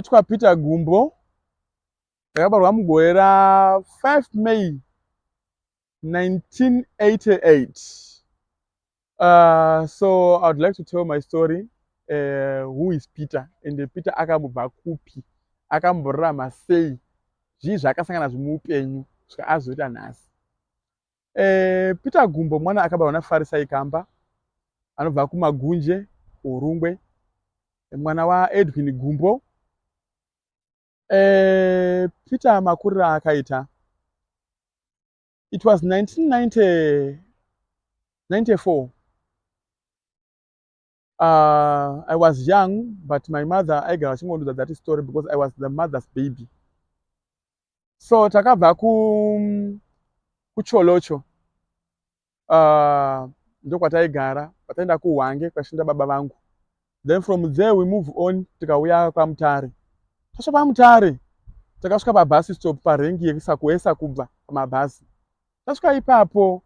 Ndinoitwa Peter Gumbo, ndakabarwa mugore ra5 May 1988. So I would like to tell my story. Who is Peter? And Peter akambobva kupi? Akamborarama sei? Zvii zvaakasangana nazvo muupenyu kusvika azoita nhasi? Peter Gumbo mwana akabarwa naFarisai Kamba, anobva kuMagunje, kuHurungwe, mwana waEdwin Gumbo. Peter makuriro aakaita, it was 1994. I was young, but my mother aigara achingondiudza that story because I was the mother's baby. So takabva kuTsholotsho, ndokwataigara pataenda kuHwange kwashinda baba vangu. Then from there we move on, tikauya kwaMutare. Tasvika paMutare, takasvika pabus stop, parengi yesakubva pamabhasi. Tasvika ipapo,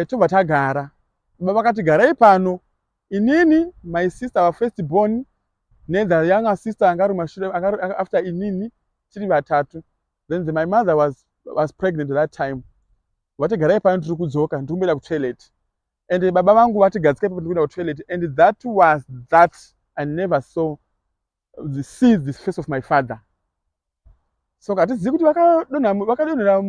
tobva tagara. Baba vakati, "Garai pano." Inini, my sister, our first born, nethe younger sister anga ari mashure after inini, tiri vatatu. Then my mother was pregnant at that time. Vati, "Garai pano, tiri kudzoka, ndiri kumboenda kutoilet." And baba vangu vati, "Gadzika ipapo, ndiri kuenda kutoilet." And that was that. I never saw the see the face of my father. So hatizivi kuti vakadonhera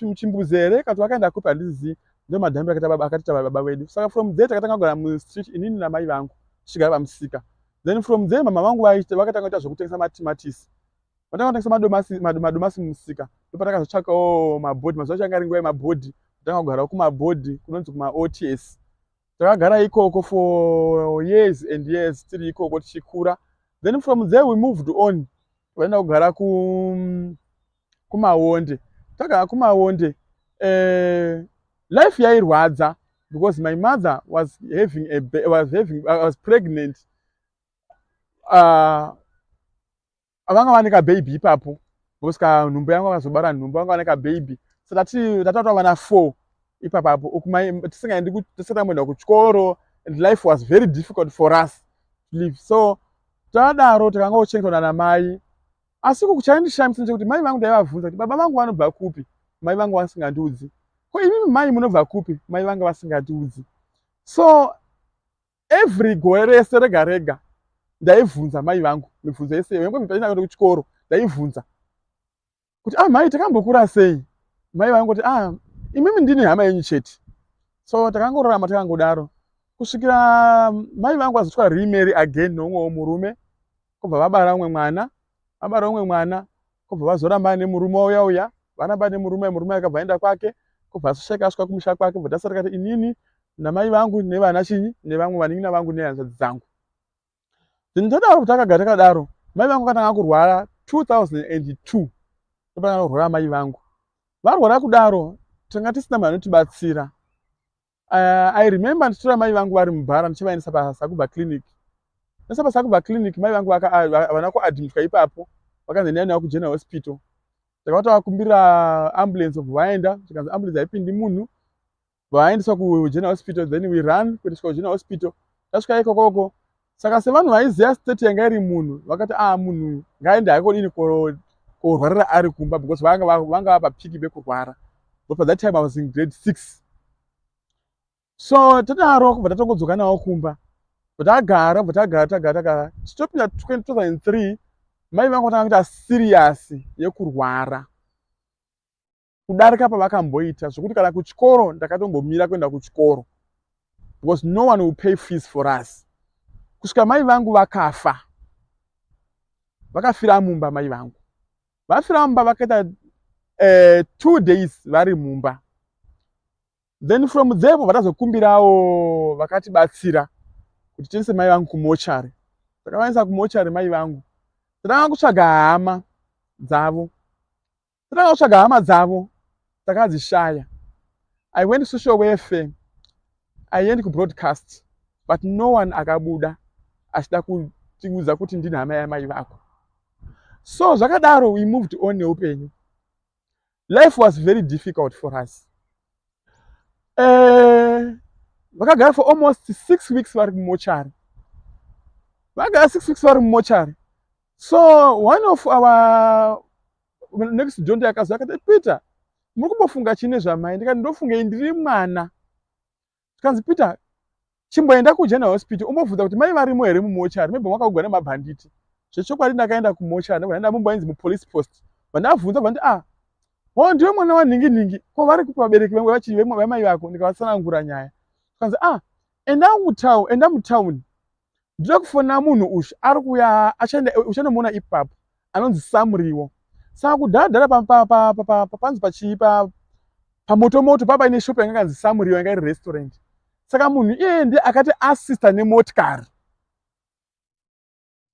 muchimbuzi here, kana kuti vakaenda kupi, handizivi. Ndo madhambiro akatiita baba vedu. Saka from there takatanga kugara mustreet, inini namai vangu, tichigara pamusika. Then from there mama vangu vakatanga kuita zvekutengesa matimatisi, vatanga kutengesa madomasi mumusika. Ndopatakazotsvakawo mabhodhi. Mazuva acho anga ari nguva yemabhodhi. Tanga kugarawo kumabhodhi kunonzi kumaOTS. Takagara ikoko for years and years, tiri ikoko tichikura. Then from there we moved on, vaenda kugara kuMaonde. Tagara kuMaonde, life yairwadza because my mother was pregnant. Vanga vane kababy ipapo because kanhumbu yangu, akazobara nhumbu, vanga vane kababy. So tataura vana four ipapapo uku, tisingaendi, tisingamboenda kuchikoro, and life was very difficult for us to live. So takadaro, takangochengetwa namai. Asi chaindishamisa ndechekuti mai vangu, ndaivabvunza kuti baba vangu vanobva kupi, mai vangu vasingandiudzi. Ko imimi mai munobva kupi? Mai vanga vasingandiudzi. So every gore rese rega rega ndaibvunza mai vangu mibvunzo yese. Yangu kuchikoro, ndaibvunza kuti, "Ah, mai, takambokura sei?" Mai vangu kuti, "Ah, imimi ndini hama yenyu chete." So takangorarama takangodaro kusvikira mai vangu vazotwa remarry again noumwewo murume, kubva vabara umwe mwana. Vabara umwe mwana, kubva vazoramba nemurume uya uya. Varamba nemurume, murume akabva aenda kwake, kubva asoshaika asvika kumusha kwake. Bva tasara kati inini namai vangu nevana chinyi nevamwe vanin'ina vangu nehanzvadzi dzangu. Then tadaro, takagara takadaro. Mai vangu vakatanga kurwara 2002. Ndopatanga kurwara mai vangu. Varwara kudaro, tanga tisina munhu anotibatsira. I remember ndichitora mai vangu vari mubhara, ndichivaendesa paSakubva Clinic. Nesa paSakubva Clinic, mai vangu havana kuadmitwa ipapo, vakanzi endai navo kuGeneral Hospital. Takavata vakumbira ambulance, obva vaenda, tikanzi ambulance haipindi munhu. Vaendeswa kuGeneral Hospital. Then we run kuendeswa kuGeneral Hospital. Tasvika ikokoko, saka sevanhu vaiziva state yanga iri munhu, vakati, "A ah, munhu ngaende hake korwarira ari kumba," because vanga vapa peak pekurwara. But by that time I was in grade 6. So tadaro, kubva tatongodzoka navo kumba, tagara, bva tagara, tagara, tagara. Tichitopinda 2003, mai vangu vatanga kuita serious yekurwara kudarika pavakamboita, zvokuti kana kuchikoro ndakatombomira kuenda kuchikoro because no one will pay fees for us, kusvika mai vangu vakafa. Vakafira mumba. Mai vangu vafira mumba, vakaita 2 days vari mumba. Then from there vatazokumbirawo vakatibatsira kuti tiendese mai vangu kumochari. Takavaendesa kumochari mai vangu. Tatanga kutsvaga hama dzavo. Tatanga kutsvaga hama dzavo, takadzishaya. I went social welfare, I went kubroadcast, but no one akabuda achida kutiudza kuti ndini hama yamai vako. So zvakadaro, we moved on neupenyu. Life was very difficult for us. Vakagara for almost 6 weeks vari kumochari. Vakagara 6 weeks vari mumochari. So one of our next door akazwa akati, "Peter, muri kumbofunga chii nezvamai?" Ndikati, "Ndofungei? Ndiri mwana." Tikanzi, "Peter, chimboenda kuGeneral Hospital umbobvunza kuti mai varimo here mumochari, maybe makagwa nemabhanditi." Zvechokwadi ndakaenda kumochari, ndobva ndaenda mumbainzi mupolice post. Vandabvunza, vanditi, "Ah, o ndiwe mwana wanhingi nhingi? Ko vari kupi vabereki vamai vako?" Ndikavatsanangura nyaya. Tikanzi, "Ah, enda mutown, enda mutown, ndinoda kufonera munhu ushu ari kuuya, uchandomuona ipapo, anonzi Samuriwo." Saka kudhara panzi pachii, pamotomoto papa ine shopu yanga kanzi Samuriwo, yanga iri restaurant. Saka munhu iyeye ndiye akati assista nemotikari.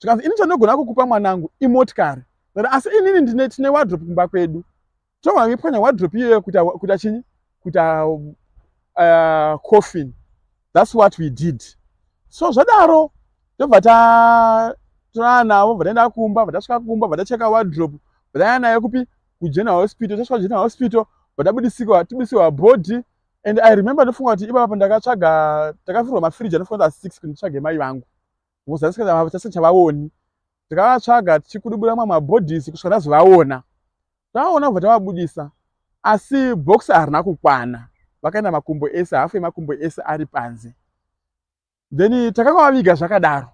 Zvikanzi, "Ini chandinogona kukupa mwanangu imotikari, asi inini ndine tine wardrobe kumba kwedu, togona kuipwanya wardrobe iyoyo kuita chinyi, kuita coffin." That's what we did. So zvadaro tobva tatorana navo, bva taenda kumba, bva tasvika kumba, bva tacheka wardrobe, bva taenda nayo kupi? KuGeneral Hospital. Tasvika kuGeneral Hospital, bva tabudisiwa, tibudisiwa body. And I remember, ndofunga kuti ipapa ndakatsvaga, takavhurwa mafiriji anofunga kuti a6 kuti nditsvage mai vangu, because tasingachavaoni. Takavatsvaga tichikudubura mamwe mabodies kusvika tazovaona. Tavaona, kubva tavabudisa, asi bhokisi harina kukwana. Vakaenda makumbo ese, hafu yemakumbo ese ari panze. Then takangavaviga zvakadaro,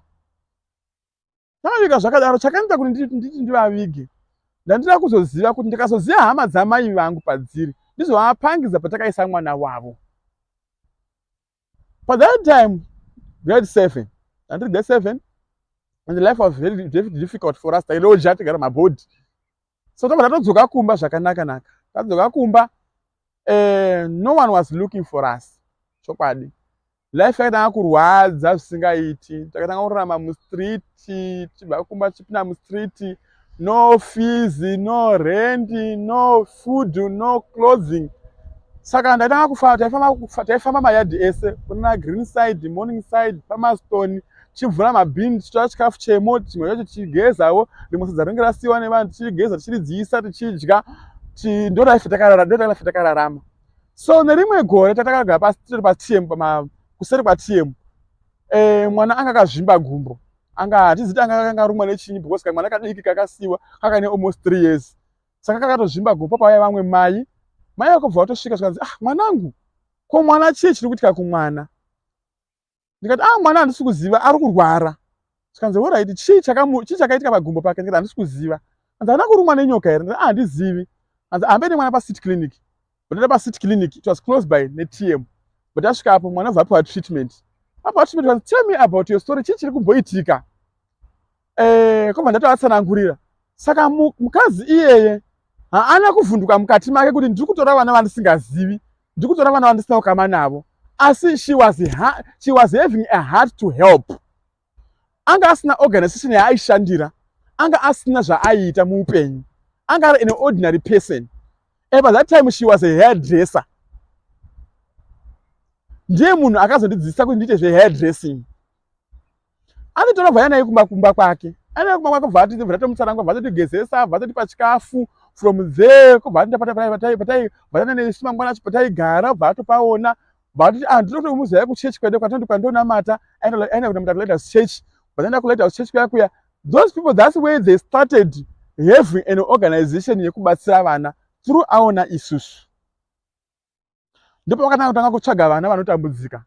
takaviga zvakadaro. Chakanoita kuti nditi ndivavige, ndandida kuzoziva kuti ndikazoziva hama dzamai vangu padziri, ndizovapangidza patakaisa mwana wavo. Pa that time grade 7, ndandiri grade 7, and the life was very, very difficult for us. Tailoja, tigara mabhodhi. So tobva tatodzoka kumba zvakanaka naka. Tadzoka kumba, no one was looking for us. Chokwadi, life yakatanga kurwadza zvisingaiti. Takatanga kurarama mustreet, tichibva kumba tichipinda mustreet. No fees, no rent, no food, no clothing. Saka ndatanga kufamba, taifamba mayadhi ese kunana Greenside, Morningside, Palmerston, tichivhura mabhini, tichitora chikafu chemo, chimwe chacho tichigezawo, rimwe sadza rinenge rasiyiwa nevanhu, tichigeza, tichiridziisa, tichidya. Ndo life takararama. So nerimwe gore tatakagara titori paTM, kuseri kwaTM, mwana anga akazvimba gumbo. Anga hatizivi anga akanga arumwa nechinyi, because kamwana kadiki kakasiyiwa kakaine almost 3 years. Saka kakatozvimba gumbo. Papauya vamwe mai, mai vakobva vatosvika, zvikanzi, "Ah, mwanangu, ko mwana chii chiri kuitika kumwana?" Ndikati, "Ah, mwana handisi kuziva, ari kurwara." Zvikanzi, "Alright, chii chakaitika pagumbo pake?" Ndikati, "Handisi kuziva." Anzi, "Haana kurumwa nenyoka here?" Ndikati, "Ah, handizivi." Anzi, "Hambe nemwana pacity clinic." Ndoenda pacity clinic, it was close by neTM. But asvika apo, mwana obva apiwa treatment. Apiwa treatment, kanzi, "Tell me about your story, chii chiri kumboitika?" Kobva ndatovatsanangurira. Saka mukadzi iyeye haana kuvhunduka mukati make kuti ndiri kutora vana vandisingazivi, ndiri kutora vana vandisina kukama navo, asi she was having a heart to help. Anga asina organization yaaishandira, anga asina zvaaiita muupenyu, anga ari an ordinary person. And by that time she was a hairdresser. Ndiye munhu akazondidzidzisa kuti ndiite zvehairdressing. Anotora naye kumba kwake, aenda kumba kwake, bva ati, bva tatomutsanangura, bva tatigezesa, bva tatipa chikafu. From there kubva vatanda nesu mangwana acho pataigara, bva atopaona, bva atiti, "Ah, ndinotomuziva kuchechi kwedu kwatinoti kwandonamata." Aenda kunamata kuLighthouse Church. Bva kuLighthouse Church kuya kuya, those people, that's where they started having an organization yekubatsira vana through aona isusu. Ndipo vakatanga kutanga kutsvaga vana vanotambudzika,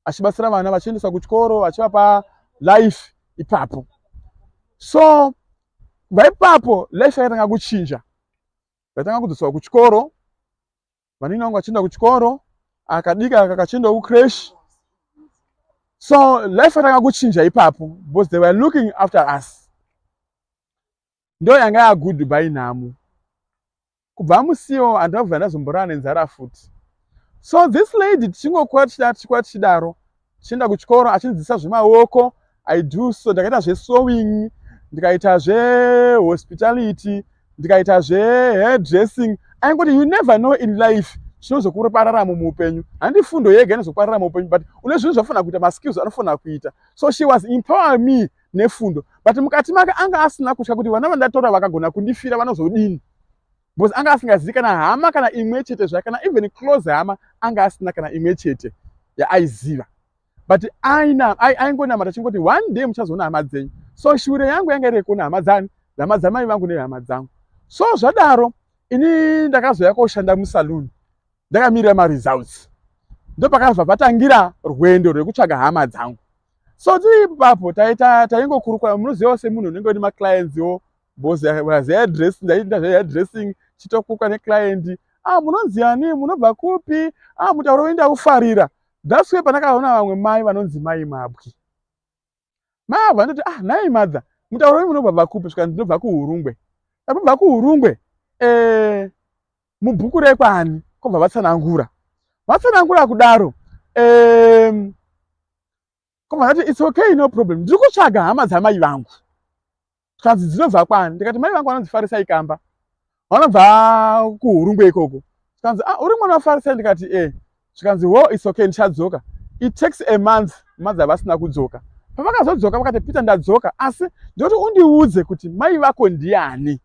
achibatsira vana, vachiendesa kuchikoro, vachivapa life ipapo. So kubva ipapo life yakatanga kuchinja. Ndatanga kudzoswa kuchikoro, vanini vangu vachienda kuchikoro, akadika kakachiendawo kucreche. So life yakatanga kuchinja ipapo because they were looking after us. Ndo yanga yagoodbye nhamo. Kubva musiwo handabva ndazomborara nenzara futi. So this lady, tichingokura tichikura tichidaro, tichienda kuchikoro, achindidzidzisa zvemaoko. I do so, ndakaita zvesewing, ndikaita zvehospitality, ndikaita zvehairdressing. Aingoti, "You never know in life chinozokupa raramo muupenyu. Handi fundo yega inozokupa raramo muupenyu, but une zvinhu zvafanira kuita, maskills anofanira kuita." So she was empower me nefundo, but mukati make anga asina kutya kuti vana vandatora vakagona kundifira vanozodini, because anga asingazivi kana hama kana imwe chete zvake, kana even close hama anga asina kana imwe chete yaaiziva. But aingonamata chingoti, "One day muchazoona hama dzenyu." So shure yangu yanga iri yekuona hama dzani, hama dzamai vangu nehama dzangu. So zvadaro, ini ndakazoya koshanda musaluni ndakamirira maresults. Ndopakabva patangira rwendo rwekutsvaga hama dzangu. So tiri ipapo taita taingokurukura, munozivawo semunhu unenge une maclientswo, because hairdressing, ndaita zvehairdressing, chitokuka neclient. "Ah, munonzi ani? Munobva kupi? Ah, mutauro wenyu ndaufarira." That's why pandakaona vamwe mai vanonzi Mai Mabwi. Mai avo vanoti, "Ah, nhai mother, mutauro wenyu, munobva kupi?" Svika, "Ndinobva kuHurungwe." "Ndabva kuHurungwe, mubhuku rekwani?" Kobva vatsanangura, vatsanangura kudaro, kobva vati, "It's okay, no problem. Ndiri kutsvaga hama dzamai vangu." Zvikanzi, "Dzinobva kwani?" Ndikati, "Mai vangu vanonzi Farisai Kamba, vanobva kuHurungwe ikoko." Zvikanzi, "Ah, uri mwana waFarisai?" Ndikati, "E." Zvikanzi, "Wo, it's okay, ndichadzoka." It takes a month, month havasina kudzoka. Pavakazodzoka vakati, "Peter, ndadzoka, asi ndoti undiudze kuti mai vako ndiani,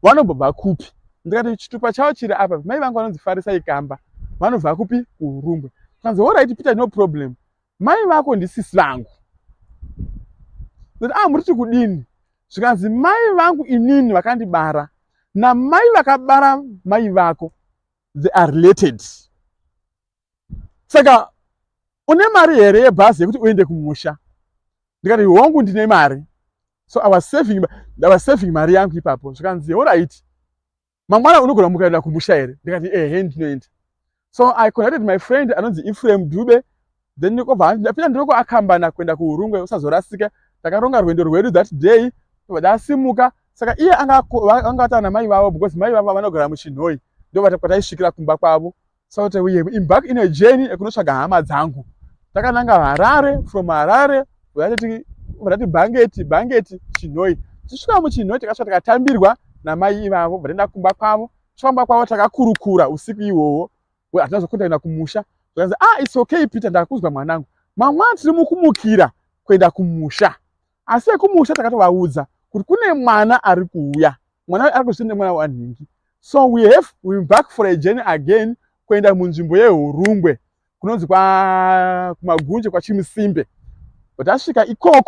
vanombobva kupi?" Ndikati, "Chitupa chavo chiri apa. Mai vangu vanonzi Farisai Kamba, vanobva kupi? KuHurungwe." Zvikanzi, "Alright Peter, no problem. Mai vako ndisisi vangu." Ndati, "Ah, muriti kudini?" Zvikanzi, "Mai vangu inini vakandibara namai vakabara mai vako, they are related. Saka une mari here yebhazi yekuti uende kumusha?" Ndikati, "Hongu, ndine mari." So I was saving mari yangu ipapo. Zvikanzi, "Alright, mangwana unogona mukaenda kumusha here?" Ndikati, "Ehe, ndinoenda." So I contacted my friend anonzi Ephraim Dube. Then ndikobva ndapinda, ndinokuakambana kuenda kuHurungwe, usazorasika. Takaronga rwendo rwedu that day, tobva tasimuka. Saka iye anga ataura namai vavo, because mai vavo vanogara muChinhoi, ndo kwataisvikira kumba kwavo. So we embark in a journey yekunotsvaga hama dzangu. Takananga Harare, from Harare vatati Bhangeti, Bhangeti, Chinhoi. Tichisvika muChinhoi, takasvika tikatambirwa namai ivavo, bva taenda kumba kwavo. Tisvika kumba kwavo, takakurukura usiku ihwohwo. Hatina zokuenda kumusha. Zvakanzi, "Ah, it's okay Peter, ndakuzwa mwanangu. Mangwana tiri mukumukira kuenda kumusha, asi ekumusha takatovaudza kuti kune mwana ari kuuya, mwana ari kuzviti nemwana wanhingi." So we embark for a journey again kuenda munzvimbo yeHurungwe, kunonzi kuMagunje, kwaChimusimbe. But tasvika ikoko